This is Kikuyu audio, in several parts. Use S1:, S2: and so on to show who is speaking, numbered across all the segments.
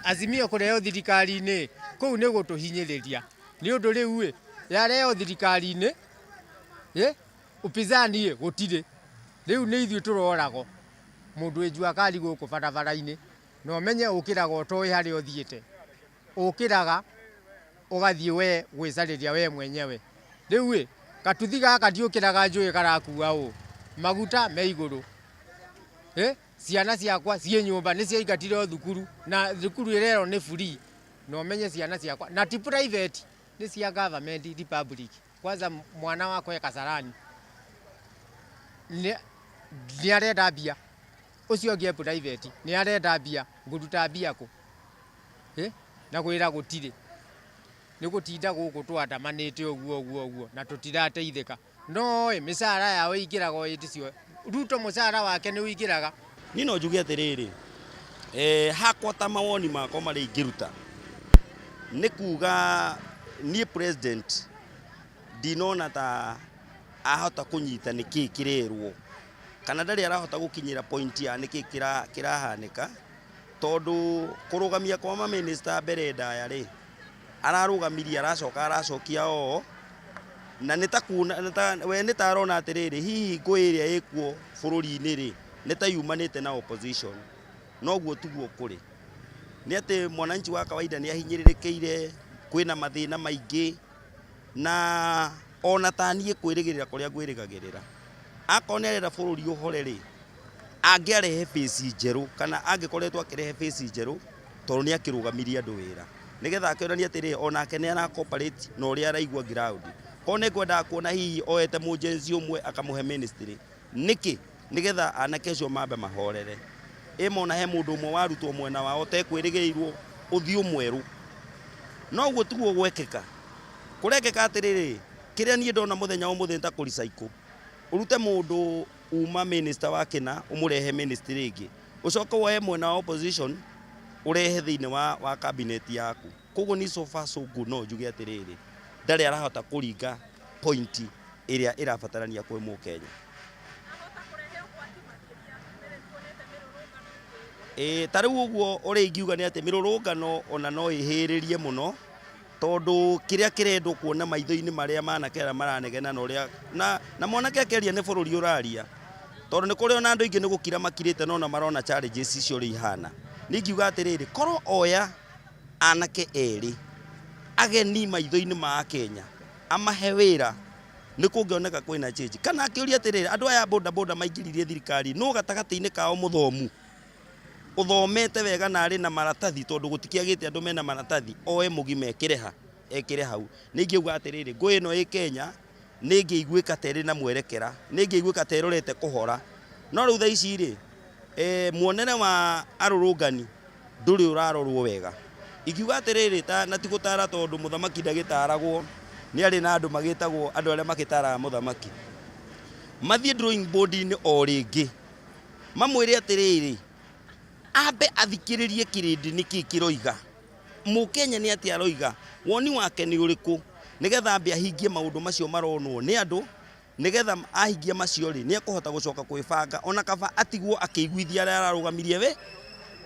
S1: Azimio kũrehwo thirikari-inĩ kũu nĩ gũtũhinyĩrĩria nĩ ũndũ rĩu ĩ yarehwo thirikari-inĩ ĩ upinzani ĩ gũtirĩ. Rĩu nĩ ithuĩ tũroragwo mũndũ wĩ jua kali gũkũ barabara-inĩ na ũmenye ũkĩraga ũtoĩ harĩa ũthiĩte. Ũkĩraga ũgathiĩ we gwĩcarĩria we mwenyewe. Rĩu ĩ gatuthi gaka ndiũkĩraga njũĩ karakua ũũ, maguta me igũrũ ĩ ciana ciakwa ciĩ nyũmba nĩ ciaingatirwo thukuru na thukuru ĩrerwo nĩ free na ũmenye ciana ciakwa na ti private nĩ cia government republic. Kwanza mwana wakwa e Kasarani nĩ arenda mbia, ũcio ũngĩ e private nĩ arenda mbia, ngũruta mbia kũ? Ĩ na wĩra gũtirĩ, nĩ gũtinda gũkũ twandamanĩte ũguo ũguo ũguo na tũtirateithĩka. No ĩ mĩcara yao ĩingĩraga o hĩndĩ ciothe. Ruto mũcara wake nĩ ũingĩraga.
S2: Niĩ no njuge atĩrĩrĩ, hakwa ta mawoni makwa marĩa ingĩruta, nĩ kuga niĩ president ndinona ta ahota kũnyita nĩkĩ kĩrerwo, kana ndarĩ arahota gũkinyĩra point ya nĩkĩ kĩrahanĩka, tondũ kũrũgamia kwa mamĩnĩsta mbere ndaya rĩ, ararũgamirie aracoka aracokia oo, na nĩ ta kuona we nĩ ta arona atĩrĩrĩ, hihi ngũĩ ĩrĩa ĩkuo bũrũri-inĩ rĩ, nĩ ta yumanĩte na opposition, no ũguo tiguo kũrĩ. Nĩ atĩ mwananchi wa kawaida nĩ ahinyĩrĩrĩkĩire, kwĩna mathĩna maingĩ, na ona ta niĩ kwĩrĩgĩrĩra kũrĩa ngwĩrĩgagĩrĩra, akorwo nĩ arenda bũrũri ũhore rĩ, angĩarehe face njerũ kana angĩkoretwo akĩrehe face njerũ tondũ nĩ akĩrũgamirie andũ wĩra nĩgetha akĩonanie atĩrĩ onake nĩ ara cooperate na ũrĩa araigua ground. Korwo nĩ ngwendaga kuona hihi oete mũ-Gen Z ũmwe akamũhe ministry nĩkĩ? Nĩgetha anake acio mambe mahorere. Ĩ mona he mũndũ ũmwe warutwo mwena wao ũtekwĩrĩgĩrĩirwo ũthiũ mwerũ. No ũguo tiguo gwekĩka. Kũrekĩka atĩrĩrĩ, kĩrĩa niĩ ndona mũthenya wa ũmũthĩ nĩ ta kũ recycle. Ũrute mũndũ uma minister wa kĩna ũmũrehe ministry ĩngĩ. Ũcoke woe mwena wa opposition ũrehe thĩinĩ wa cabinet yaku. Koguo niĩ so far so good no njuge atĩrĩrĩ, ndarĩ arahota kũringa point ĩrĩa ĩrabatarania kwĩ mũkenya. Ĩĩ ta rĩu ũguo ũrĩa ingiuga nĩ atĩ mĩrũrũngano ona no ĩhĩrĩrie mũno tondũ kĩrĩa kĩrendwo kuona maitho-inĩ marĩa ma anake arĩa maranegena na ũrĩa na mwanake akĩaria nĩ bũrũri ũraria tondũ nĩ kũrĩ ona andũ aingĩ nĩ gũkira makirĩte no ona marona challenges icio ũrĩa ihana. Niĩ ingiuga atĩrĩrĩ, korwo oya anake erĩ ageni maitho-inĩ ma akenya amahe wĩra nĩ kũngĩoneka kwĩna change. Kana akĩũria atĩrĩrĩ, andũ aya a boda boda maingĩririe thirikari, nũ gatagatĩ-inĩ kao mũthomu ũthomete wega na arĩ na maratathi, tondũ gũtikĩagĩte andũ mena maratathi, oe mũgima ekĩre ha? Ekĩre hau. Nĩ ingiuga atĩrĩrĩ, ngũĩ ĩno ĩ Kenya nĩ ĩngĩiguĩka ta ĩrĩ na mwerekera, nĩ ĩngĩiguĩka ta ĩrorete kũhora. No rĩu thaa ici rĩ, muonere wa arũrũngani ndũrĩ ũrarorwo wega. Ingiuga atĩrĩrĩ, ta na ti gũtara tondũ mũthamaki ndagĩtaragwo, nĩ arĩ na andũ magĩtagwo andũ arĩa magĩtaraga mũthamaki. Mathiĩ drawing board -inĩ o rĩngĩ, mamwĩre atĩrĩrĩ, ambe athikĩrĩrie kĩrĩndĩ nĩkĩ kĩroiga, mũkenya nĩ atĩa aroiga, woni wake nĩ ũrĩkũ, nĩgetha ambe ahingie maũndũ macio maronwo nĩ andũ, nĩgetha ahingia macio rĩ, nĩ ekũhota gũcoka kwĩbanga, ona kaba atigwo akĩiguithia arĩa ararũgamirie wĩ,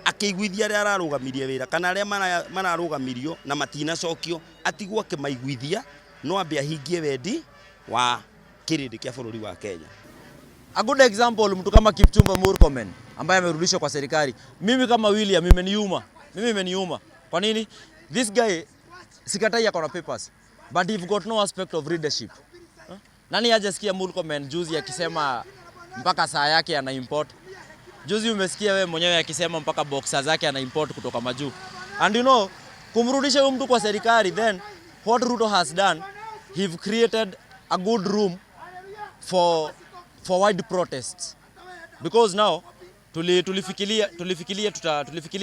S2: akĩiguithia arĩa ararũgamirie wĩra, kana arĩa mararũgamirio na matinacokio, atigwo akĩmaiguithia, no ambe ahingie wendi wa kĩrĩndĩ kĩa bũrũri wa Kenya.
S3: A good example, mtu kama Kipchumba Murkomen ambaye amerudishwa kwa serikali. Mimi kama William imeniuma. Mimi imeniuma. Kwa nini? This guy sikatai ako na papers, but he's got no aspect of leadership. Huh? Nani hajasikia Murkomen juzi akisema mpaka saa yake ana import? Juzi umesikia wewe mwenyewe akisema mpaka boxer zake ana import kutoka majuu. And you know, kumrudisha huyu mtu kwa serikali, then what Ruto has done, he've created a good room for wide protests. Because now tulifikiria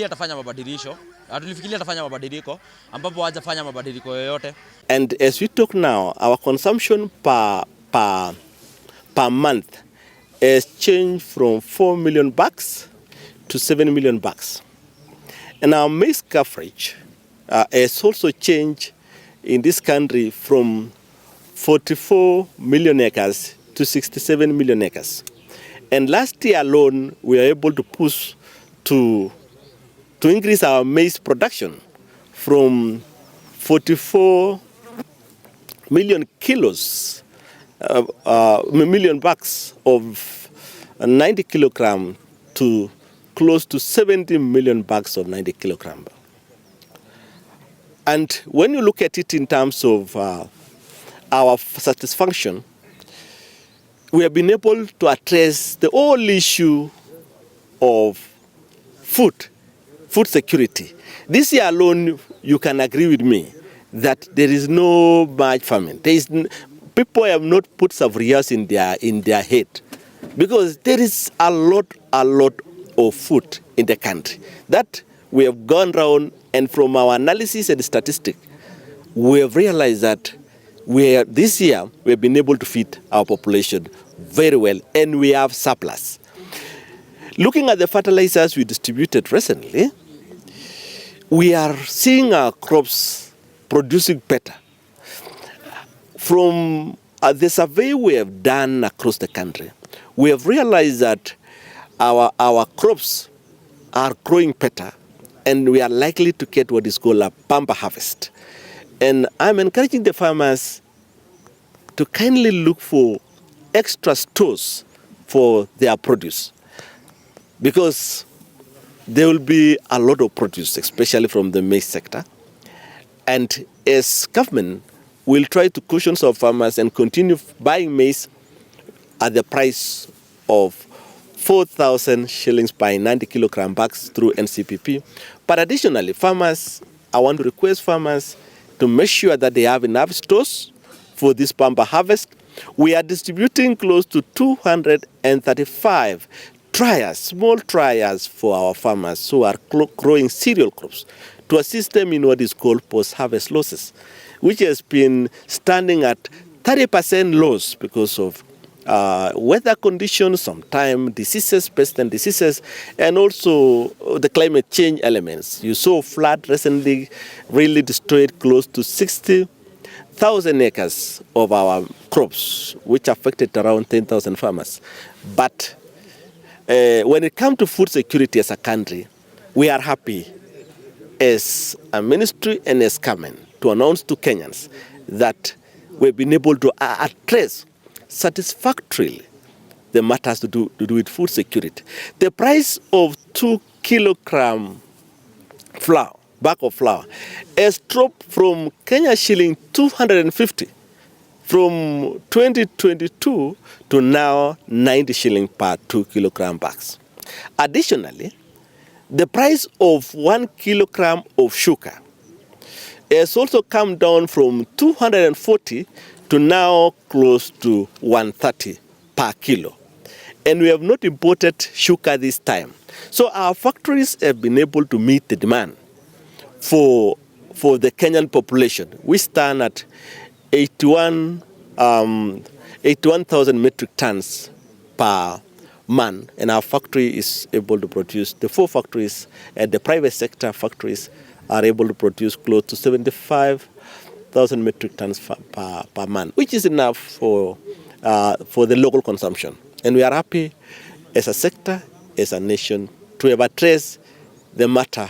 S3: atafanya mabadilisho, tulifikiria atafanya mabadiliko ambapo hajafanya mabadiliko yoyote.
S4: And as we talk now, our consumption per month has changed from 4 million bags to 7 million bags. And our maize coverage has also changed in this country from 44 million acres to 67 million acres. And last year alone, we were able to push to to increase our maize production from 44 million kilos, million bags of 90 kilogram to close to 70 million bags of 90 kilogram. And when you look at it in terms of our satisfaction, we have been able to address the whole issue of food security. This year alone, you can agree with me that there is no much famine. There is people have not put sufurias in their head because there is a lot of food in the country. That we have gone round, and from our analysis and statistics, we have realized that this year we have been able to feed our population very well, and we have surplus. Looking at the fertilizers we distributed recently, we are seeing our crops producing better. From the survey we have done across the country, we have realized that our crops are growing better, and we are likely to get what is called a bumper harvest. And I'm encouraging the farmers to kindly look for extra stores for their produce, because there will be a lot of produce, especially from the maize sector. And as government, we'll try to cushion some farmers and continue buying maize at the price of 4,000 shillings by 90 kilogram bags through NCPP. But additionally, farmers, I want to request farmers to make sure that they have enough stores for this bumper harvest. We are distributing close to 235 dryers, small dryers for our farmers who are growing cereal crops, to assist them in what is called post-harvest losses, which has been standing at 30% loss because of weather conditions, sometimes diseases, pests and diseases, and also the climate change elements. You saw flood recently really destroyed close to 60,000 acres of our crops, which affected around 10,000 farmers. But when it comes to food security as a country, we are happy as a ministry and as government to announce to Kenyans that we've been able to address satisfactorily the matters to do with food security. The price of 2 kilogram flour, bag of flour, has dropped from Kenya shilling 250 from 2022 to now 90 shilling per 2 kilogram bags. Additionally, the price of 1 kilogram of sugar has also come down from 240 to now close to 130 per kilo. And we have not imported sugar this time. So our factories have been able to meet the demand for the Kenyan population. We stand at 81,000 metric tons per month, and our factory is able to produce, the four factories and the private sector factories are able to produce close to 75,000 metric tons per month, which is enough for the local consumption. And we are happy as a sector, as a nation, to have addressed the matter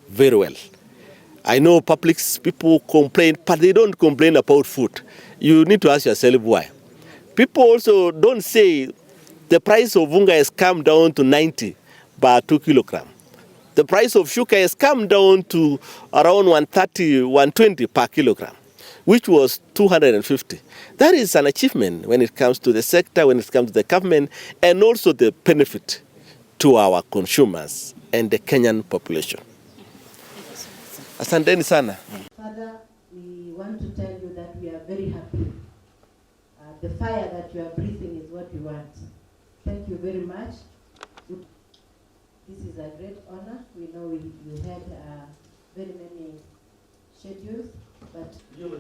S4: very well. I know public people complain, but they don't complain about food. You need to ask yourself why. People also don't say the price of unga has come down to 90 per 2 kilogram. The price of sugar has come down to around 130, 120 per kilogram, which was 250. That is an achievement when it comes to the sector, when it comes to the government, and also the benefit to our consumers and the Kenyan population. Asanteni sana.
S5: Father, we want to tell you that we are very happy. The fire that you are breathing is what we want. Thank you very much. This is a great honor. We know you had very many schedules, but
S4: Hiyo ni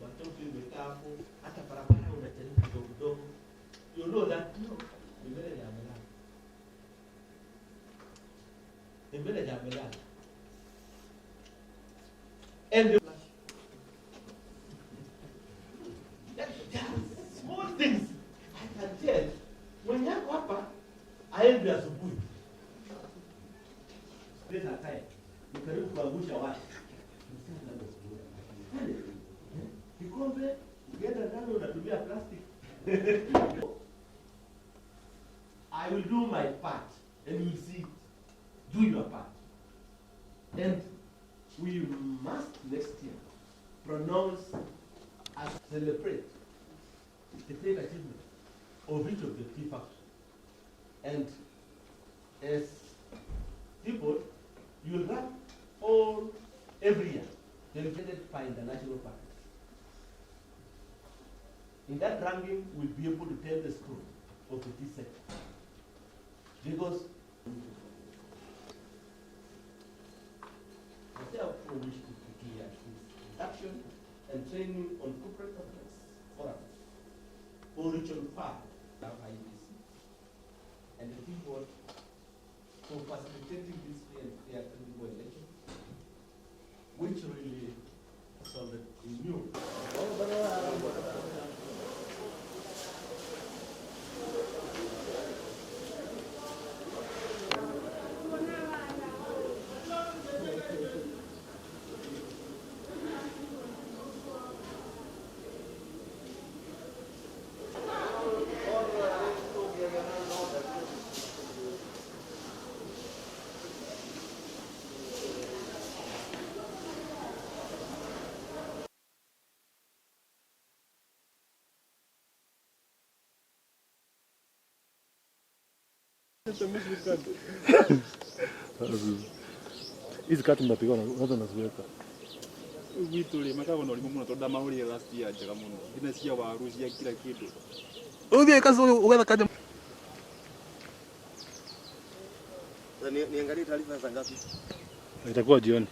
S4: watoto imekaa hapo, hata barabara unajaribu kidogo kidogo. You know that no, ni mbele ya amelala. Ni mbele ya amelala. And there are small things I can tell. Mwenye ako hapa aende asubuhi. These are tired. Kuangusha watu. Kikombe ukienda ndani unatumia plastic. I will do my part and you will see it. Do your part. And we must next year pronounce and celebrate the great achievement of each of the three factors. And as people, you will rank all every year delegated by international partners. In that ranking, we'll be able to tell the story of the tea sector. Because I therefore wish to declare this induction and training on corporate governance forums for Region 5 of IEBC and the Tea Board for facilitating this free and fair credible election, which really resulted in new.
S6: Hizi kati mnapiga unaanza unaziweka.
S7: Gwitũ rĩ makoragwo na ũrimũ mũno tondũ ndamahũrire last year njega mũno nginya cia waru cia kila kĩndũ.
S6: Uthie kazi ugetha kaja.
S2: Niangalie taarifa za ngapi?
S6: Itakuwa jioni.